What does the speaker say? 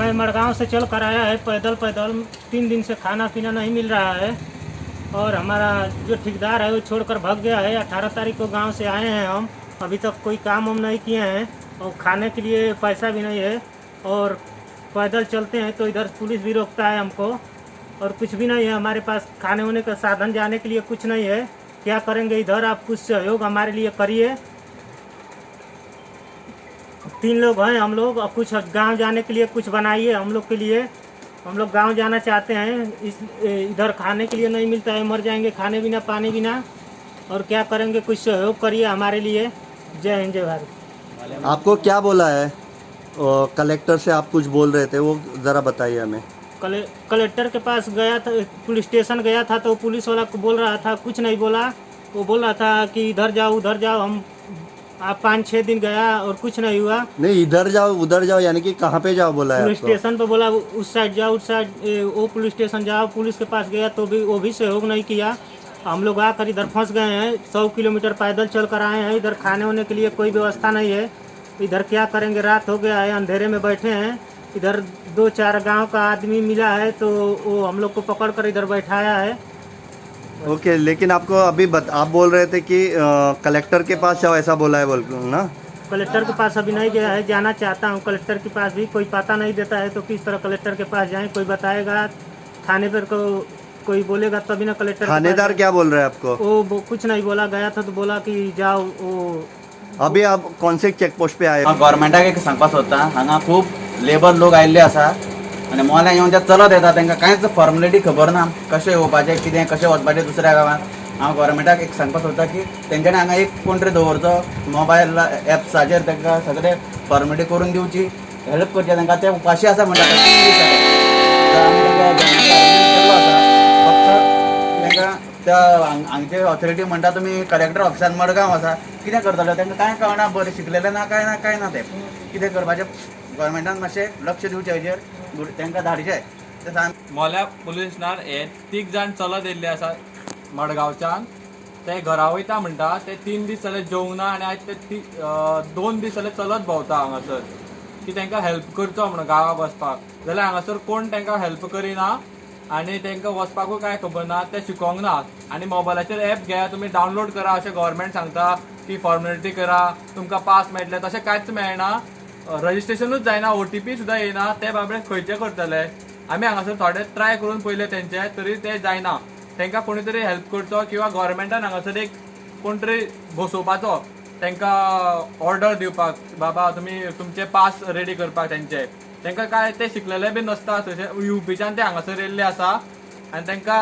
मैं मड़गांव से चल कर आया है पैदल पैदल, 3 दिन से खाना पीना नहीं मिल रहा है और हमारा जो ठेकेदार है वो छोड़कर भाग गया है। 18 तारीख को गांव से आए हैं हम, अभी तक कोई काम हम नहीं किए हैं और खाने के लिए पैसा भी नहीं है और पैदल चलते हैं तो इधर पुलिस भी रोकता है हमको और कुछ भी नहीं है हमारे पास, खाने होने का साधन जाने के लिए कुछ नहीं है। क्या करेंगे इधर, आप कुछ सहयोग हमारे लिए करिए। 3 लोग हैं हम लोग और कुछ गांव जाने के लिए कुछ बनाइए हम लोग के लिए। हम लोग गांव जाना चाहते हैं, इस इधर खाने के लिए नहीं मिलता है, मर जाएंगे खाने बिना पानी बिना और क्या करेंगे, कुछ सहयोग करिए हमारे लिए। जय हिंद जय भारत। आपको क्या बोला है कलेक्टर से? आप कुछ बोल रहे थे, वो ज़रा बताइए हमें। कलेक्टर के पास गया था, पुलिस स्टेशन गया था तो पुलिस वाला को बोल रहा था, कुछ नहीं बोला। वो बोल रहा था कि इधर जाओ उधर जाओ, हम आप 5-6 दिन गया और कुछ नहीं हुआ। नहीं, इधर जाओ उधर जाओ यानी कि कहाँ पे जाओ बोला है पुलिस आपको? स्टेशन पे बोला उस साइड जाओ उस साइड, वो पुलिस स्टेशन जाओ। पुलिस के पास गया तो भी वो भी सहयोग नहीं किया। हम लोग आकर इधर फंस गए हैं, 100 किलोमीटर पैदल चल कर आए हैं। इधर खाने होने के लिए कोई व्यवस्था नहीं है, इधर क्या करेंगे, रात हो गया है, अंधेरे में बैठे हैं। इधर 2-4 गांव का आदमी मिला है तो वो हम लोग को पकड़ कर इधर बैठाया है। ओके, लेकिन आपको अभी आप बोल रहे थे कि कलेक्टर के पास जाओ, ऐसा बोला है बोल ना? कलेक्टर के पास अभी नहीं गया है, जाना चाहता हूँ कलेक्टर के पास भी, कोई पता नहीं देता है तो किस तरह कलेक्टर के पास जाएं, कोई बताएगा, थाने पर को कोई बोलेगा तभी ना कलेक्टर। थानेदार क्या बोल रहे हैं आपको? वो कुछ नहीं बोला, गया था तो बोला कि जाओ। वो अभी आप कौन से चेक पोस्ट पे आए? गव्हर्मेंटाक एक सांगपाक सोदता, हांगा खूब लेबर लोक आयिल्ले आसा आनी मोल्यां येवन ते चलत येता, तांकां कांयच फॉर्मेलिटी खबर ना, कशें येवपाचें कितें कशें वचपाचें दुसऱ्या गांवांत। हांव गव्हर्मेंटाक एक सांगपाक सोदता की तेंच्यांनी हांगा एक कोण तरी दवरचो, मोबायल एप्साचेर तांकां सगळे फॉर्मेलिटी करून दिवची, हेल्प करचे तांकां। ते उपाशी आसा म्हणटा आमी तांकां केल्लो आसा, फक्त तांकां त्या हांगचे ऑथॉरिटी म्हणटा तुमी कलेक्टर ऑफिसान मडगांव आसा, कितें करतले तांकां कांय कळना, बरें शिकलेलें ना कांय ना कांय ना, ते कितें करपाचें गव्हर्मेंटान मातशें लक्ष दिवचें हेजेर, तांकां धाडचें। मोल्या पुलीस स्टेशनार हे 3 जाण चलत येयल्ले आसा मडगांवच्यान, ते घरा वयता म्हणटा, ते 3 दीस जाले जेवंक ना आनी आयज ते 2 दीस जाले चलत भोंवता हांगासर की तांकां हेल्प करचो म्हणून गांवाक वचपाक, जाल्यार हांगासर कोण तांकां हेल्प करिना आनी तांकां वचपाकूय कांय खबर ना, ते शिकोंक ना। आनी मोबायलाचेर एप घेया तुमी डावनलोड करा अशें गव्हर्मेंट सांगता की फॉर्मेलिटी करा तुमकां पास मेळटले, तशें कांयच मेळना, रजिस्ट्रेशनूच जायना, OTP सुद्दां येयना, ते बाबडे खंयचे करतले? आमी हांगासर थोडे ट्राय करून पयले तेंचे तरी ते जायना। तांकां कोणी तरी हेल्प करचो किंवा गव्हर्मेंटान हांगासर एक कोण तरी बसोवपाचो तांकां ऑर्डर दिवपाक, बाबा तुमी तुमचे पास रेडी करपाक तेंचे, तांकां काय ते शिकलेले बी नासता, तशें युपीच्यान ते हांगासर येयल्ले आसा आनी तांकां